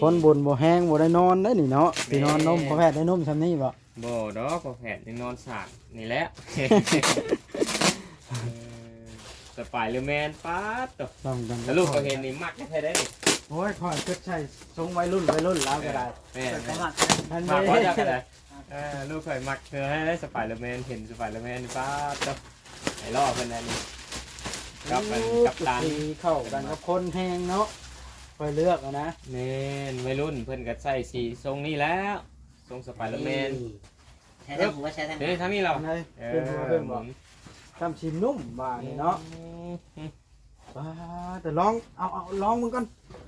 ຄົນບຸນບໍ່ແຮງບໍ່ໄດ້ນອນໄດ໋ນີ້ເນາະ. ຊິນອນນົມພໍ່ແພດໄດ້ນຸ່ມຊ່ຳນີ້ບໍ່? ບໍ່ດອກ ພໍ່ແພດຍັງນອນສາກນີ້ແຫຼະ. ເອີ ສະປາຍເລີແມນ ປາດໂຕ ສ່ຳກັນ ແຕ່ລູກຂ້ອຍເຫັນນີ້ມັກແທ້ເດ້ນີ້. ໂອ້ຍ ຂ້ອຍຄິດໃສ່ຊົງໄວລຸ້ນ ໄວລຸ້ນລາວກໍໄດ້. ແມ່ນ ມັກບໍ່ເຈົ້າກໍໄດ້. ເອີ ລູກຂ້ອຍມັກຄືໃຫ້ໄດ້ສະປາຍເລີແມນ ເຫັນສະປາຍເລີແມນນີ້ ປາດໂຕ ໄອດອລເພິ່ນອັນນີ້ ກັບອັນກັບຕັນ ເຂົ້າກັນກັບຄົນແຮງເນາະ. ຂ້ອຍເລືອກເອົານະ. ແມ່ນ ໄວລຸ້ນເພິ່ນກໍໃສ່ສີຊົງນີ້ແຫຼະ ຊົງສະປາຍເລີແມນ. ໃສ່ທາງຫົວ ໃສ່ທາງ ເອີ ທາງນີ້ລະ ເອີ ຂຶ້ນຫົວຂຶ້ນບໍ່ ຊ່ຳຊິນຸ່ມບາດນີ້ເນາະ. ອືມ ປາດ ແຕ່ລອງ ເອົາ ເອົາ ລອງເບິ່ງກ່ອນ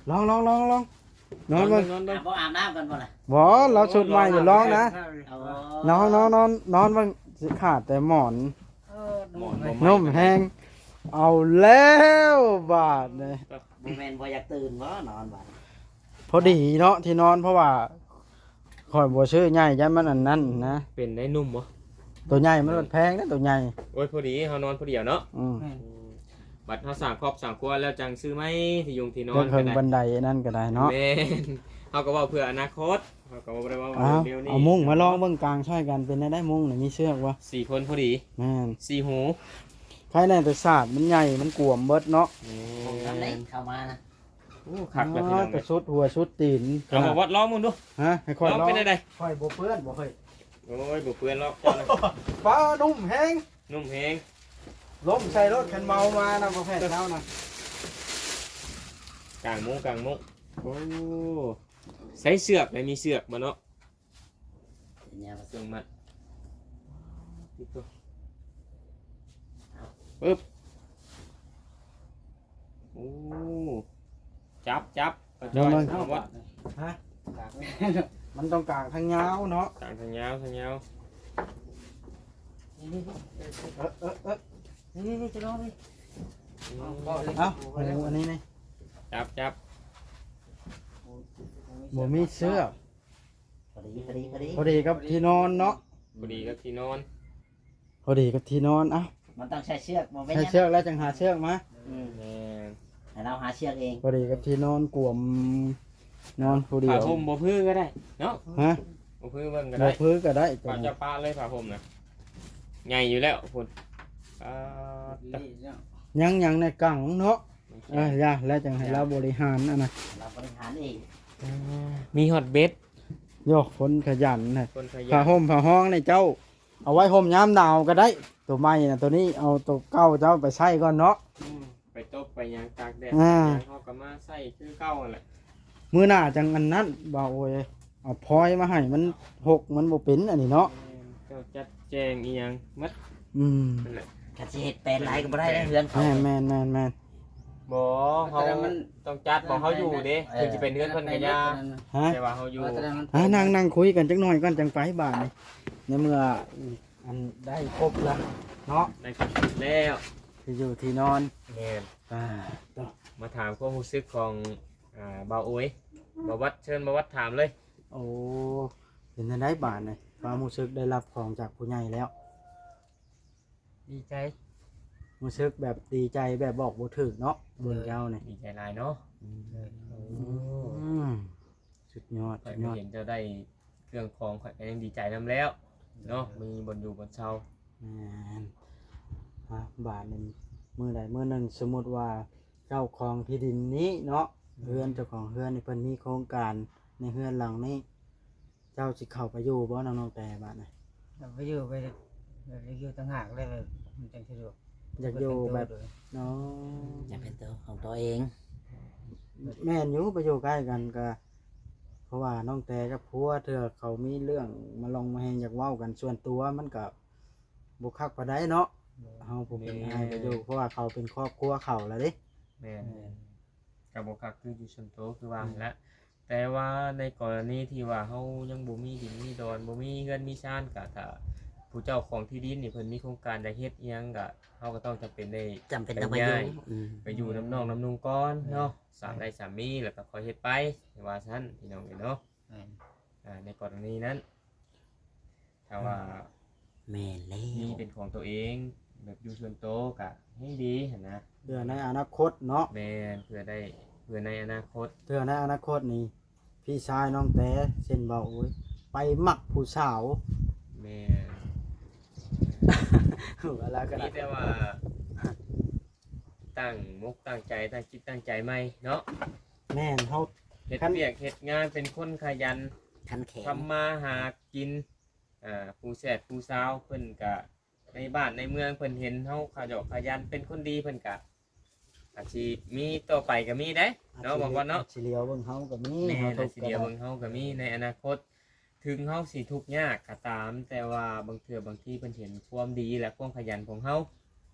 ລອງ ລອງ ລອງ ລອງ ນອນເບິ່ງ ນອນເບິ່ງ ອ່າ ບໍ່ອາບນ້ຳກ່ອນບໍ່ລະ? ບໍ່ ລາວຊຸດໃໝ່ຢູ່ ລອງນະ. ໂອ້ ນອນ ນອນ ນອນ ນອນເບິ່ງ ຊິຂາດແຕ່ໝອນ. ເອີ ໜຸ່ມແຮງ ເອົາແລ້ວບາດນີ້. ບໍ່ແມ່ນບໍ່ຢາກຕື່ນບໍ່ ນອນບາດ ພໍດີເນາະທີ່ນອນ ເພາະວ່າຂ້ອຍບໍ່ຊື້ໃຫຍ່ ຢ້ານມັນອັນນັ້ນນະ. ເປັນໄດ້ນຸ່ມບໍ່? ໂຕໃຫຍ່ມັນແພງເດ້ ໂຕໃຫຍ່. ໂອ້ຍ ພໍດີເຮົານອນຜູ້ດຽວເນາະ. ອືມ ອືມ ບັດເຮົາສ້າງຄອບສ້າງຄົວແລ້ວຈັ່ງຊື້ໃໝ່ ທີ່ຍຸງທີ່ນອນກໍໄດ້ ເຖິງບັນໄດອັນນັ້ນກໍໄດ້ເນາະ. ແມ່ນ ເຮົາກໍເວົ້າເພື່ອອະນາຄົດ ເຮົາກໍບໍ່ໄດ້ເວົ້າວ່າ ອ້າວ ດຽວນີ້ ເອົາມຸ້ງມາລອງເບິ່ງກາງຊ່ອຍກັນ ເປັນແນວໃດ? ມຸ້ງນີ້ມີເຊືອກບໍ່? ສີ່ຄົນພໍດີ. ແມ່ນ ສີ່ຫູ. ໃຄແນ່ແຕ່ສາດມັນໃຫຍ່ ມັນກວມເບິດເນາະ. ແມ່ນ ເຂົ້າມານະ. ໂອ້ ຄັກແລ້ວພີ່ນ້ອງ ແຕ່ສຸດຫົວສຸດຕີນ. ເອົາ ບໍ່ວັດລອງເບິ່ງດູ. ຮະ ໃຫ້ຂ້ອຍລອງ ເປັນແນວໃດ? ຂ້ອຍບໍ່ເປື້ອນບໍ່ເຮີ້ຍ? ໂອ້ຍ ບໍ່ເປື້ອນຫຼອກເຈົ້ານະ. ປ້າ ນຸ່ມແຮງ ນຸ່ມແຮງ. ລົ້ມໃສ່ລົດຄັນເມົາມານຳ ບໍ່ແພ້ເຈົ້ານະ. ກາງມຸ້ງ ກາງມຸ້ງ. ໂອ້ ໃສ່ເຊືອກ ໄດ້ມີເຊືອກບໍ່ເນາະ? ເປັນຫຍັງ ເຄື່ອງມັດ ຕິດຕົວ ປຶບ. ໂອ້ ຈັບ ຈັບ ເອົາ ເອົາ ຮະ ມັນຕ້ອງກາງທາງຍາວເນາະ. ກາງທາງຍາວ ທາງຍາວ. ນີ້ ນີ້ ນີ້ ເອີ ເອີ ເອີ ນີ້ ນີ້ ຈະລອງນີ້. ອືມ ເອົາ ເອົາ ອັນນີ້ນີ້ ຈັບ ຈັບ. ບໍ່ມີເຊືອກ. ພໍດີ ພໍດີ ພໍດີ ພໍດີກັບທີ່ນອນເນາະ. ພໍດີກັບທີ່ນອນ ພໍດີກັບທີ່ນອນ. ເອົ້າ ມັນຕ້ອງໃຊ້ເຊືອກ ບໍ່ແມ່ນ ໃຊ້ເຊືອກແລ້ວຈັ່ງຫາເຊືອກມາ. ອືມ ແມ່ນ ໃຫ້ລາວຫາເຊືອກເອງ. ພໍດີກັບທີ່ນອນ ກວມນອນຜູ້ດຽວ. ຜ້າຫົ່ມບໍ່ພື້ກໍໄດ້ເນາະ. ຮະ ບໍ່ພື້ເບິ່ງກໍໄດ້ ບໍ່ພື້ກໍໄດ້. ເຈົ້າປະເລີຍຜ້າຫົ່ມນະ ໃຫຍ່ຢູ່ແລ້ວພຸ້ນ. ອ່າ ຍັງ ຍັງໃນກັງເນາະ. ເອີ ຢ່າ ແລ້ວຈັ່ງໃຫ້ລາວບໍລິຫານອັນນະ ລາວບໍລິຫານເອງ. ອ່າ ມີຮອດເບັດ. ໂຍ ຄົນຂະຫຍັນນະ. ຄົນຂະຫຍັນ. ຜ້າຫົ່ມຜ້າຮອງນີ້ເຈົ້າເອົາໄວ້ຫົ່ມຍາມໜາວກໍໄດ້ ໂຕໃໝ່ນະ. ໂຕນີ້ເອົາໂຕເກົ່າເຈົ້າໄປໃຊ້ກ່ອນເນາະ. ອືມ ໄປຕົກໄປຫຍັງຕາກແດດ ອ່າ ຫຍັງເຮົາກໍມາໃຊ້ຄືເກົ່າຫັ້ນແຫຼະ. ມື້ໜ້າຈັ່ງອັນນັ້ນ ບ່າວໂອຍ ເອົາພອຍມາໃຫ້ ມັນຫົກ ມັນບໍ່ເປັນອັນນີ້ເນາະ. ແມ່ນ ເຈົ້າຈັດແຈງອີ່ຫຍັງໝົດ. ອືມ ນັ້ນແຫຼະ. ຄັນຊິເຮັດແປນຫຼາຍກໍບໍ່ໄດ້ເດ້ ເຮືອນເຂົາ. ແມ່ນໆໆໆ. ບໍ່ ເຮົາຕ້ອງຈັດ ບໍ່ ເຮົາຢູ່ເດ້. ເອີ ເຖິງຊິເປັນເຮືອນເພິ່ນກໍຢ່າ ແຕ່ວ່າເຮົາຢູ່. ອ່າ ນັ່ງ ນັ່ງຄຸຍກັນຈັກໜ່ອຍກ່ອນ ຈັ່ງໄປບາດນີ້. ໃນເມື່ອອັນໄດ້ຄົບແລ້ວເນາະ ໄດ້ຄົບແລ້ວ ທີ່ຢູ່ທີ່ນອນ. ແມ່ນ. ອ່າ ມາຖາມຄວາມຮູ້ສຶກຂອງ ອ່າ ບ່າວໂອຍ ບ່າວວັດ. ເຊີນບ່າວວັດຖາມເລີຍ. ໂອ້ ເປັນຈັ່ງໃດບາດນີ້ ຄວາມຮູ້ສຶກໄດ້ຮັບຂອງຈາກຜູ້ໃຫຍ່ແລ້ວ? ດີໃຈ. ຮູ້ສຶກແບບດີໃຈແບບບອກບໍ່ຖືກເນາະ ເບິ່ງເຈົ້ານີ້. ດີໃຈຫຼາຍເນາະ. ອືມ ສຸດຍອດ ສຸດຍອດ. ຂ້ອຍເຫັນເຈົ້າໄດ້ເຄື່ອງຂອງ ຂ້ອຍກໍຍັງດີໃຈນຳແລ້ວເນາະ. ມີບ່ອນຢູ່ບ່ອນເຊົາ. ແມ່ນ. ອ່າ ບາດນີ້ ມື້ໃດມື້ໜຶ່ງ ສົມມຸດວ່າເຈົ້າຂອງທີ່ດິນນີ້ເນາະ ເຮືອນ ເຈົ້າຂອງເຮືອນນີ້ ເພິ່ນມີໂຄງການໃນເຮືອນຫຼັງນີ້ ເຈົ້າຊິເຂົ້າໄປຢູ່ບໍ່ ນ້ອງແຕ ບາດນີ້? ເຂົ້າໄປຢູ່ ໄປ ໄປຢູ່ຕ່າງຫາກແລ້ວ ມັນຈັ່ງສະດວກ. ຢາກຢູ່ແບບ ໂອ້ ຢາກເປັນຕົວຂອງຕົວເອງ. ແມ່ນຢູ່ ໄປຢູ່ໃກ້ກັນກະ ເພາະວ່ານ້ອງແຕກັບຜົວ ເທື່ອເຂົາມີເລື່ອງມາລອງມາແຮງ ຢາກເວົ້າກັນສ່ວນຕົວ ມັນກະບໍ່ຄັກປານໃດເນາະ. ເຮົາຜູ້ເປັນອ້າຍໄປຢູ່ ເພາະວ່າເຂົາເປັນຄອບຄົວເຂົາແລ້ວເດ້. ແມ່ນ. ກໍບໍ່ຄັກຄືຢູ່ສ່ວນໂຕ ຄືວ່າຫັ້ນແຫຼະ. ແຕ່ວ່າໃນກໍລະນີທີ່ວ່າເຮົາຍັງບໍ່ມີດິນມີດອນ ບໍ່ມີເຮືອນມີຊານ ກະຖ້າຜູ້ເຈົ້າຂອງທີ່ດິນນີ້ເພິ່ນມີໂຄງການຢາກເຮັດອີ່ຫຍັງ ກະເຮົາກໍຕ້ອງຈຳເປັນໄດ້ ຈຳເປັນຕ້ອງໄປຢູ່ ໄປຢູ່ນຳນ້ອງນຳນຸ່ງກ່ອນເນາະ. ສາມໄດ້ສາມມີ ແລ້ວກໍຄ່ອຍເຮັດໄປ ວ່າຊັ້ນ ພີ່ນ້ອງເອີຍເນາະ. ອ່າ ໃນກໍລະນີນັ້ນ ຖ້າວ່າ ແມ່ນແລ້ວ ມີເປັນຂອງຕົວເອງ ແບບຢູ່ສ່ວນໂຕກະແຮງດີຫັ້ນນະ ເພື່ອໃນອະນາຄົດເນາະ. ແມ່ນ ເພື່ອໄດ້ ເພື່ອໃນອະນາຄົດ ເພື່ອໃນອະນາຄົດນີ້ ພີ່ຊາຍນ້ອງແຕ ເຊັ່ນເວົ້າ ໂອ້ຍ ໄປມັກຜູ້ສາວ ແມ່ນ ເວົ້າແລ້ວກໍໄດ້ ມີແຕ່ວ່າ ຕັ້ງມົກຕັ້ງໃຈ ຕັ້ງຈິດຕັ້ງໃຈໃໝ່ເນາະ ແມ່ນ ເຮົາ ເຮັດ ຄັນ ວຽກເຮັດງານ ເປັນຄົນຂະຫຍັນ ຂັນແຂງ ທຳມາຫາກິນ ອ່າ ຜູ້ແຊດຜູ້ສາວເພິ່ນກະ ໃນບ້ານໃນເມືອງເພິ່ນເຫັນເຮົາຂະຫຍອກຂະຫຍັນ ເປັນຄົນດີ ເພິ່ນກະອາດຊິມີຕໍ່ໄປກໍມີເດ້ເນາະ ອາດຊິ ບາງວັນເນາະ ອາດຊິຫຼຽວເບິ່ງເຮົາກໍມີ ແມ່ນ ເຮົາທຸກ ອາດຊິຫຼຽວເບິ່ງເຮົາກໍມີໃນອະນາຄົດ ເຖິງເຮົາຊິທຸກຍາກກໍຕາມ ແຕ່ວ່າບາງເທື່ອບາງທີເພິ່ນເຫັນຄວາມດີ ແລະ ຄວາມຂະຫຍັນຂອງເຮົາ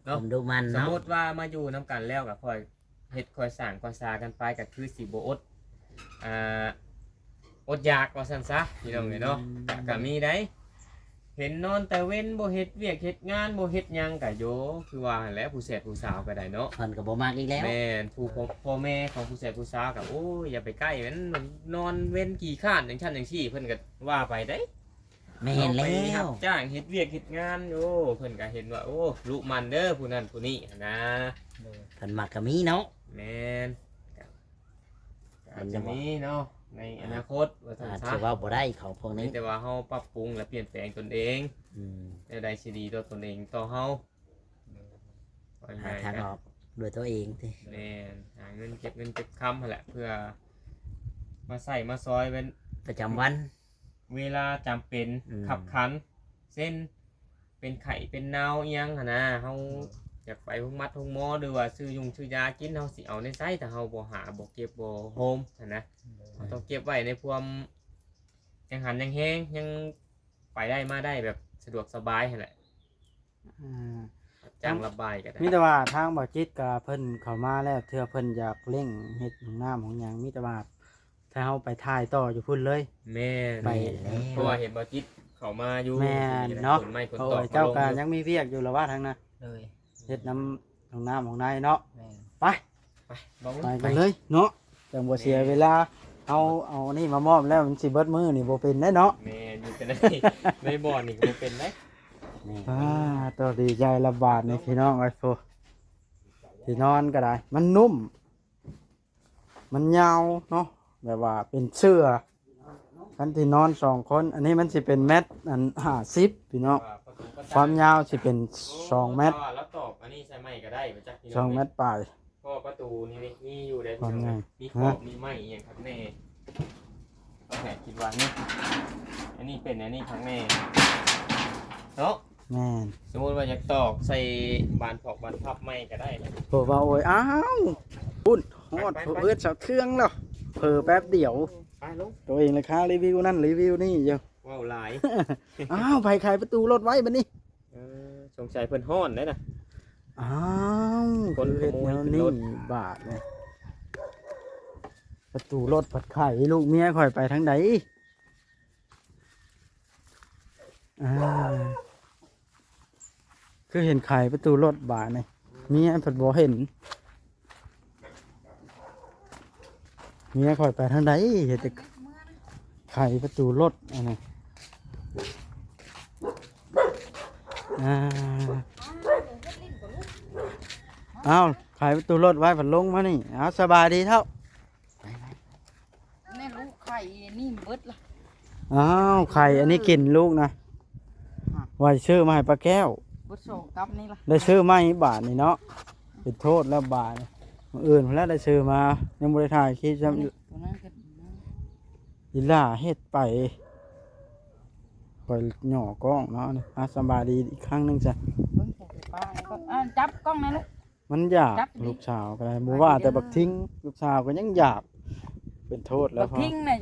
ເນາະ ຄວາມດຸໝັ່ນເນາະ ສົມມຸດວ່າມາຢູ່ນຳກັນແລ້ວກໍຄ່ອຍເຮັດຄ່ອຍສ້າງຄ່ອຍສາກັນໄປ ກໍຄືຊິບໍ່ອົດ ອ່າ ອົດຢາກວ່າຊັ້ນຊະ ພີ່ນ້ອງເອີຍເນາະ ອືມ ກໍ ກໍມີໄດ໋ ເຫັນນອນແຕ່ເວັນ ບໍ່ເຮັດວຽກເຮັດງານ ບໍ່ເຮັດຫຍັງກໍໂຍ ຄືວ່າຫັ້ນແຫຼະ ຜູ້ແຊດຜູ້ສາວກໍໄດ້ເນາະ ເພິ່ນກໍບໍ່ມັກອີກແລ້ວ ແມ່ນ ຜູ້ ພໍ່ ພໍ່ແມ່ຂອງຜູ້ແຊດຜູ້ສາວກໍ ໂອ້ຍ ຢ່າໄປໃກ້ມັນ ນອນເວັນຂີ້ຄ້ານ ຈັ່ງຊັ້ນຈັ່ງຊີ້ ເພິ່ນກໍວ່າໄປໄດ�ເນາະ ແມ່ນແລ້ວ ໄປຮັບຈ້າງເຮັດວຽກເຮັດງານ ໂອ້ ເພິ່ນກໍເຫັນວ່າ ໂອ້ ລຸໝັ່ນເດີ ຜູ້ນັ້ນຜູ້ນີ້ຫັ້ນນາ ໂດຍ ເພິ່ນມັກກໍມີເນາະ ແມ່ນ ກໍອາດຈະມີເນາະ ໃນອະນາຄົດວ່າຊັ້ນຊະ ອາດຈະເວົ້າບໍ່ໄດ້ເຂົາພວກນີ້ ມີແຕ່ວ່າເຮົາປັບປຸງ ແລະ ປ່ຽນແປງຕົນເອງ ອືມ ແນວໃດຊິດີຕໍ່ຕົນເອງ ຕໍ່ເຮົາ ຫາທາງອອກດ້ວຍຕົວເອງຕິ ແມ່ນ ຫາເງິນ ເກັບເງິນເກັບຄຳຫັ້ນແຫຼະ ເພື່ອມາໃຊ້ມາຊອຍເປັນປະຈຳວັນ ເວລາຈຳເປັນ ອືມ ຄັບຂັນ ເຊັ່ນ ເປັນໄຂ້ເປັນໜາວອີ່ຫຍັງຫັ້ນນະ ເຮົາ ອືມ ຢາກໄປໂຮງໝັດໂຮງໝໍ ຫຼືວ່າຊື້ຍຸງຊື້ຢາກິນ ເຮົາຊິເອົາໃນໃສ ຖ້າເຮົາບໍ່ຫາ ບໍ່ເກັບ ບໍ່ໂຮມຫັ້ນນະ ອືມ ເຮົາຕ້ອງເກັບໄວ້ໃນພວມ ຍັງຫັນຍັງແຮງ ຍັງໄປໄດ້ມາໄດ້ແບບສະດວກສະບາຍຫັ້ນແຫຼະ ອືມ ຈ້າງລະບາຍກໍໄດ້ ມີແຕ່ວ່າທາງບ່າວຈິດກໍເພິ່ນເຂົ້າມາແລ້ວ ເທື່ອເພິ່ນຢາກເລັ່ງເຮັດຫ້ອງນ້ຳຫ້ອງຫຍັງ ມີແຕ່ວ່າ ຖ້າເຮົາໄປຖ່າຍຕໍ່ຢູ່ພຸ້ນເລີຍ ແມ່ນ ໄປ ແມ່ນແລ້ວ ເພາະວ່າເຫັນບ່າວຈິດເຂົ້າມາຢູ່ ແມ່ນເນາະ ຂົນໄມ້ຂົນຕອກ ໂອ້ຍ ເຈົ້າກໍຍັງມີວຽກຢູ່ລະວ່າທາງນັ້ນ ໂດຍ ເຮັດນຳຫ້ອງນ້ຳຫ້ອງໃນເນາະ ແມ່ນ ໄປ ໄປ ໄປກັນເລີຍເນາະ ຈັ່ງບໍ່ເສຍເວລາ ເຮົາເອົານີ້ມາມອບແລ້ວ ມັນຊິເບິດມື້ນີ້ບໍ່ເປັນໄດ໋ເນາະ ແມ່ນ ຢູ່ແຕ່ໃນ ໃນບ່ອນນີ້ກໍບໍ່ເປັນໄດ໋ ອ່າ ໂຕດີໃຈລະບາດນີ້ພີ່ນ້ອງເອີຍ ໂອ້ ທີ່ນອນກໍໄດ້ ມັນນຸ້ມ ມັນຍາວເນາະ ແບບວ່າເປັນເສື່ອ ຄັນທີ່ນອນສອງຄົນ ອັນນີ້ມັນຊິເປັນແມັດອັນຫ້າສິບພີ່ນ້ອງ ຄວາມຍາວຊິເປັນສອງແມັດ ແລ້ວຕອກອັນນີ້ໃສ່ໃໝ່ກໍໄດ້ ບໍ່ຈັກພີ່ນ້ອງ ສອງແມັດປາຍ ເພາະວ່າປະຕູນີ້ມີຢູ່ໄດ້ ຄວາມຍາວ ມີຂອບ ຮະ ມີໄມ້ອີ່ຫຍັງຄັກແນ່ ແພດຄິດວ່ານີ້ ອັນນີ້ເປັນອັນນີ້ຄັກແນ່ເນາະ ແມ່ນ ສົມມຸດວ່າຢາກຕອກໃສ່ບານພອກບານພັບໃໝ່ກໍໄດ້ ເພາະວ່າ ໂອ້ຍ ອ້າວ ພຸ້ນ ຮອດ ໄປ ໄປ ເຮືອນສາວເທືອງແລ້ວ ເຜີແປັບດຽວ ໄປລົງ ໂຕເອງລະຄາຣີວິວນັ້ນຣີວິວນີ້ຢູ່ ເວົ້າຫຼາຍ ອ້າວ ໃຜຂາຍປະຕູລົດໄວ້ບັດນີ້ ເອີ ສົງໄສເພິ່ນຮ້ອນໄດ໋ນະ ອ້າວ ຄົນຂະໂມຍຂຶ້ນລົດ ຄືເຮັດແນວນີ້ບາດນີ້ ປະຕູລົດພັດໄຂ ລູກເມຍຂ້ອຍໄປທາງໃດ? ອ່າ ຄືເຫັນໄຂປະຕູລົດບາດນີ້ ເມຍພັດບໍ່ເຫັນ ເມຍຂ້ອຍໄປທາງໃດ ເຫັນແຕ່ໄຂປະຕູລົດອັນນັ້ນ ອ່າ ອ້າວ ໄຂປະຕູລົດໄວ້ ພັດລົງມານີ້ ເອົາ ສະບາຍດີເຖົ້າ. ແມ່ລູກໄຂ່ນີ້ເບິດລະ ອ້າວ ໄຂ່ອັນນີ້ກິນລູກນະ ຮະ ໄວ້ຊື້ມາໃຫ້ປ້າແກ້ວ ເບິດສອງກັບນີ້ລະ ໄດ້ຊື້ໃໝ່ບາດນີ້ເນາະ ເປັນໂທດແລ້ວບາດນີ້ ມື້ອື່ນພຸ້ນແຫຼະໄດ້ຊື້ມາ ຍັງບໍ່ໄດ້ຖ່າຍຄລິບຊ້ຳ ຕົວນັ້ນກໍ ອີຫຼ້າເຮັດໄປ ຂ້ອຍຫຍໍ້ກ້ອງເນາະ ອ່ະ ສະບາຍດີອີກຄັ້ງໜຶ່ງຊະ ເບິ່ງໃສ່ໄຟຟ້າໃຫ້ກ່ອນ ອ່າ ຈັບກ້ອງແນ່ລູກ. ມັນຢາກ ຈັບນີ້ ລູກສາວກໍໄດ້ ບໍ່ວ່າແຕ່ບັກທິງ ລູກສາວກໍຍັງຢາກ ເປັນໂທດແລ້ວ ບັກທິງນະ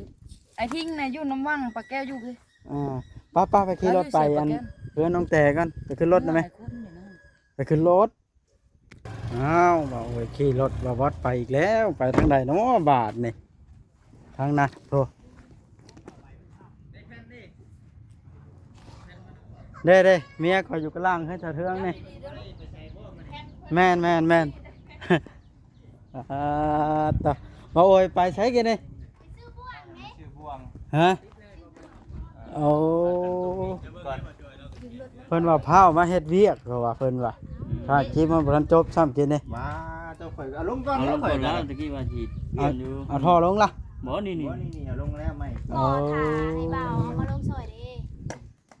ອ້າຍທິງນະຢູ່ນຳວັງ ປ້າແກ້ວຢູ່ພີ້ ອ່າ ໄປໆ ໄປຂີ່ລົດໄປ ເອີ ຢູ່ໃສ ອັນ ປ້າແກ້ວ ເຮືອນນ້ອງແຕກ່ອນ ໄປຂຶ້ນລົດນະແມ່ ຫຼາຍຄົນຢູ່ນະ ໄປຂຶ້ນລົດ ອ້າວ ບ່າວໂອຍຂີ່ລົດ ບ່າວບອດໄປອີກແລ້ວ ໄປທາງໃດເນາະບາດນີ້ ທາງນັ້ນໂທ້ ເດ້ໆ ເມຍຂ້ອຍຢູ່ກະລ່າງເຮືອນສາວເທືອງນີ້ ແມ່ນໆໆ ອ່າ ຕະ ບ່າວໂອຍໄປໃສກີ້ນີ້ ຮະ ໂອ້ ເພິ່ນວ່າພ້າວມາເຮັດວຽກ ເຂົາວ່າ ເພິ່ນວ່າ ອືມ ຖ້າຄລິບມັນບໍ່ທັນຈົບຊ້ຳກິນນີ້ ມາ ເຈົ້າຂ້ອຍເອົາລົງກ່ອນ ເອົາລົງກ່ອນ ແລ້ວຕະກີ້ວ່າຊິປ່ຽນຢູ່ ເອົາທໍ່ລົງລະ ບໍ່ ນີ້ ນີ້ ບໍ່ ນີ້ ນີ້ ເອົາລົງແລ້ວໄມ້ ບໍ່ ອໍ ຖ້າໃຫ້ບ່າວເອົາມາລົງຊ່ອຍເດ້.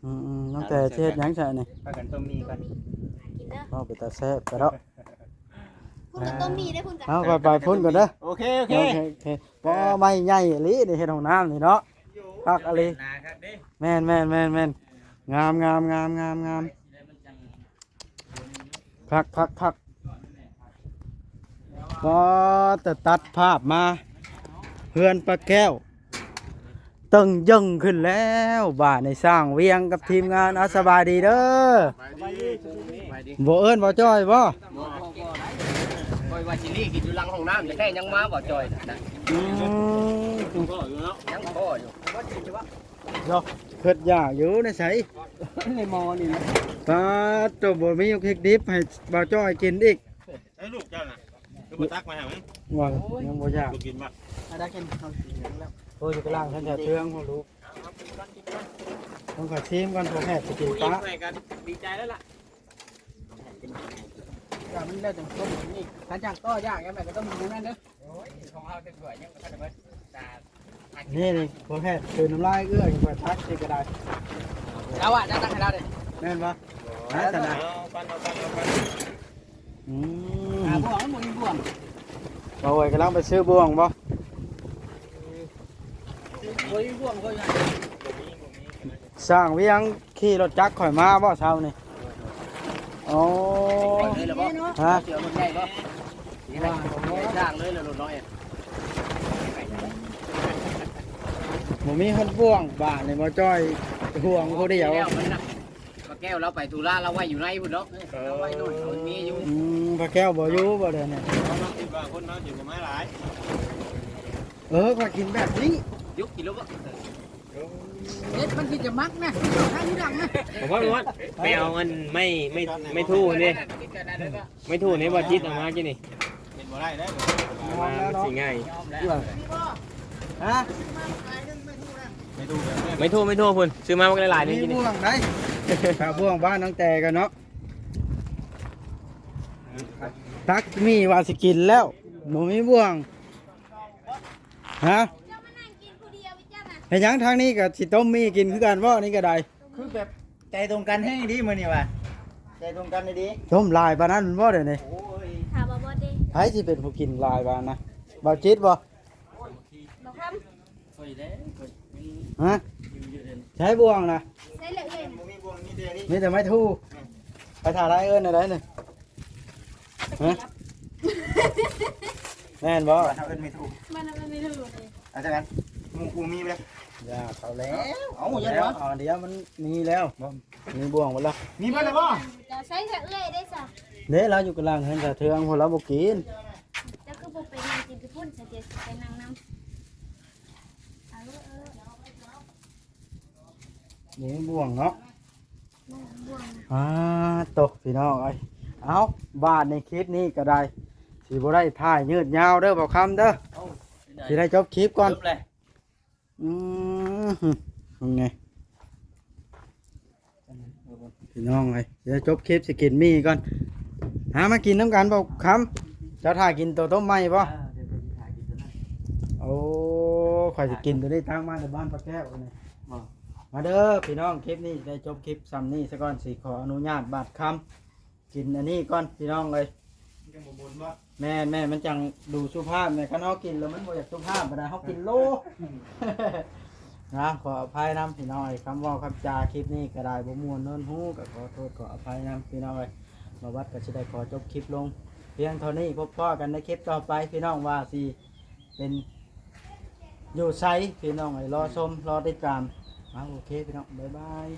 ອືມໆ ນ້ອງແຕ່ຊິເຮັດຫຍັງຊະນີ້? ພາກັນຕົ້ມໝີ່ກ່ອນ ກິນເດີ. ເວົ້າເປັນຕາແຊບກະເນາະ ພຸ້ນກະຕົ້ມໝີ່ເດ້ພຸ້ນກະ. ເອົາ ໄປ ໄປພຸ້ນກ່ອນເດີ. ໂອເຄ ໂອເຄ ໂອເຄ ໂອເຄ. ປໍ ໄມ້ໃຫຍ່ອີ່ຫຼີນີ້ ເຮັດຫ້ອງນ້ຳນີ້ເນາະ ຄັກອີ່ຫຼີ. ໜາຄັກເດ້. ແມ່ນໆໆໆ ງາມໆໆໆ ຄັກໆໆ. ອໍ ແຕ່ຕັດພາບມາ ເຮືອນປ້າແກ້ວ ເຕີງເຢິງຂຶ້ນແລ້ວ ບາດນີ້ຊ່າງວຽງກັບທີມງານ. ເອົາ ສະບາຍດີເດີ. ສະບາຍດີ ສະບາຍດີ. ບໍ່ເອີ້ນບ່າວຈ້ອຍບໍ່? ບໍ່ ບໍ່ ບໍ່ໄດ້. ຂ້ອຍວ່າຊິລີ້ກິນຢູ່ຫຼັງຫ້ອງນ້ຳແທ້ໆ ຍັງມາບ່າວຈ້ອຍນະ. ອືມ ຍັງພໍຢູ່ເນາະ ຍັງພໍຢູ່. ເນາະ ຄິດຢາກຢູ່ໃນໃສ ໃນໝໍ້ນີ້ນະ. ປາດໂຕ ບໍ່ມີເຮັດດິບໃຫ້ບ່າວຈ້ອຍກິນອີກ. ໃຫ້ລູກເຈົ້ານະ ຄືບໍ່ຕັກມາໃຫ້ມັນ? ວ່າ ໂອ້ຍ ຍັງບໍ່ຢາກ ບໍ່ກິນບໍ່? ອາດາກິນ ເຮົາກິນແລ້ວ. ໂອ້ຍ ຢູ່ກະລ່າງ ທ່ານຈະເທື່ອງ ເອົາລູກ ຕ້ອງຂໍຊີມກ່ອນ ພໍ່ແພດຊິກິນປະ. ດີໃຈແລ້ວລະ ຢາກມັນແລ້ວຈັ່ງຕົ້ມນີ້ ຄັນຢາກຕໍ່ຢາກຫຍັງແບບກໍຕ້ອງມີນັ້ນເດີ. ໂອ້ຍ ຂອງເຮົາເຕັມຖ້ວຍ ຍັງບໍ່ທັນໄດ້ເບິດ. ນີ້ ນີ້ ພໍ່ແພດ ຄືນ້ຳລາຍເອື້ອຍ ຂ້ອຍຕັກຊິກະໄດ້. ລາວວ່າຈະຕັກໃຫ້ລາວເດ້ ແມ່ນບໍ່? ເອົາ ເອົາ ເອົາ ອືມ ຫາບ່ວງ ມັນບໍ່ມີບ່ວງ. ບ່າວໂອຍກຳລັງໄປຊື້ບ່ວງບໍ່? ບໍ່ມີບ່ວງ ບໍ່ມີ. ຊ່າງວຽງຂີ່ລົດຈັກຂ້ອຍມາບໍ່ເຊົ້ານີ້? ໂອ້ ໄປເລີຍລະບໍ່? ຮະ? ເອົາລົດໃຫຍ່ບໍ່? ນີ້ແຫຼະ ຊ່າງເລີຍລະລົດນ້ອຍ. ບໍ່ມີຮອດບ່ວງ ບາດນີ້ບ່າວຈ້ອຍຫ່ວງຜູ້ດຽວ. ແລ້ວມັນນະ ປ້າແກ້ວລາວໄປທຸລະ ລາວໄວ້ຢູ່ໃນພຸ້ນເນາະ. ເອີ ລາວໄວ້ໂນ່ນ ມັນມີຢູ່. ອືມ ປ້າແກ້ວບໍ່ຢູ່ບໍ່ດຽວນີ້? ເຮົາຄິດວ່າຄົນເຮົາຊິບໍ່ມາຫຼາຍ. ເອີ ຂ້ອຍກິນແບບນີ້ ຍຸກກິນແລ້ວບໍ່? ເຮັດມັນຊິຈະມັກນະ ທາງນີ້ດັງນະ. ບໍ່ ບໍ່ ບໍ່ ໄປເອົາອັນໄມ້ ໄມ້ ໄມ້ທູ່ເດ້ ໄມ້ທູ່ນີ້ ບ່າວຈິດເອົາມາກິນນີ້. ເຮັດບໍ່ໄດ້ເດ້ ມັນຊິງ່າຍ. ຮະ? ໄມ້ທູ່ ໄມ້ທູ່ ໄມ້ທູ່ພຸ້ນ ຊື້ມາບັກຫຼາຍໆ ນີ້ ມີ ກິນນີ້ ບ່ວງໄດ໋ ຖ້າບ່ວງບ້ານນ້ອງແຕ່ກັນເນາະ. ຕັກໝີ່ວ່າຊິກິນແລ້ວ ບໍ່ມີບ່ວງ. ຮະ? ເຈົ້າມານັ່ງກິນຜູ້ດຽວອີກຈັ່ງນະ. ເຮັດຫຍັງ? ທາງນີ້ກໍຊິຕົ້ມໝີ່ກິນຄືກັນບໍ່? ນີ້ກໍໄດ້ ຄືແບບໃຈຕົງກັນແຮງດີມື້ນີ້ວ່າ ໃຈຕົງກັນດີ. ຕົ້ມຫຼາຍປານນັ້ນບໍ່ດຽວນີ້? ໂອ້ຍ ຖ້າບໍ່ ບໍ່ເດ້ ໃຜຊິເປັນຜູ້ກິນຫຼາຍປານນະ? ບ່າວຈິດບໍ່? ບໍ່ຄຳ. ຂ້ອຍແຫຼະ ຂ້ອຍຍັງ ຮະ? ຢູ່ ຢູ່ເດີ່ນ ໃຊ້ບ່ວງນະ ໃຊ້ແຫຼະເອີຍ ບໍ່ມີບ່ວງ ມີແຕ່ນີ້ ມີແຕ່ໄມ້ທູ່. ອືມ ໄປຖ້າໄດ້ເອີ້ນໄດ້ນີ້. ຮະ? ແມ່ນບໍ່? ເຮົາເອີ້ນໄມ້ທູ່ ມັນເອີ້ນໄມ້ທູ່ນີ້. ອາຈານ ໝູ່ກູມີບໍ່? ຢ່າເຂົາແລ້ວ ເອົາ ຢ່າ ເອົາ ດຽວມັນມີແລ້ວ. ມີບ່ວງບໍ່ລະ? ມີເບິດແລ້ວບໍ່? ຈະໃຊ້ສະເອື້ອຍໄດ້ສະ ເດ້ ລາວຢູ່ກະຫຼັງເຮືອນສາເທືອງພຸ້ນ ລາວບໍ່ກິນ. ເຈົ້າຄືບໍ່ໄປນັ່ງກິນຢູ່ພຸ້ນ ສາເທືອງຊິໄປນັ່ງນຳ. ເອົາເລີຍ ເອົາເລີຍ ນີ້ບ່ວງເນາະ ບ່ວງ ອ່າ ໂຕ ພີ່ນ້ອງເອີຍ. ເອົາ ບາດນີ້ຄລິບນີ້ກໍໄດ້ ຊິບໍ່ໄດ້ຖ່າຍຍືດຍາວເດີ ບ່າວຄຳເດີ ຊິໄດ້ຈົບຄລິບກ່ອນ ຈົບແລ້ວ. ອືມ ເບິ່ງແດ່ ພີ່ນ້ອງເອີຍ ດຽວຈົບຄລິບຊິກິນໝີ່ກ່ອນ. ຫາມາກິນນຳກັນ ບ່າວຄຳ ເຈົ້າຖ້າກິນໂຕຕົ້ມໃໝ່ບໍ່? ໂອ້ ຂ້ອຍຊິກິນໂຕນີ້ ຕັກມາແຕ່ບ້ານປ້າແກ້ວນີ້. ມາເດີພີ່ນ້ອງ ຄລິບນີ້ໄດ້ຈົບຄລິບຊ່ຳນີ້ສາກ່ອນ ຊິຂໍອະນຸຍາດບາດຄຳ ກິນອັນນີ້ກ່ອນພີ່ນ້ອງເອີຍ ມັນຈັ່ງບໍ່ບົນບໍ່? ແມ່ນໆ ມັນຈັ່ງດູສຸພາບແດ່ ຄັນເຮົາກິນແລ້ວມັນບໍ່ຢາກສຸພາບປານໃດ ເຮົາກິນໂລ. ນະ ຂໍອະໄພນຳພີ່ນ້ອງເອີຍ ຄຳເວົ້າຄຳຈາຄລິບນີ້ກໍໄດ້ບໍ່ມ່ວນນວນຫູ ກໍຂໍໂທດຂໍອະໄພນຳພີ່ນ້ອງເອີຍ. ບ່າວວັດກໍຊິໄດ້ຂໍຈົບຄລິບລົງພຽງເທົ່ານີ້ ພົບພໍ້ກັນໃນຄລິບຕໍ່ໄປພີ່ນ້ອງ ວ່າຊິເປັນຢູ່ໃສພີ່ນ້ອງເອີຍ ລໍຊົມລໍຕິດຕາມ. ເອົາ ໂອເຄພີ່ນ້ອງ ບາຍບາຍ.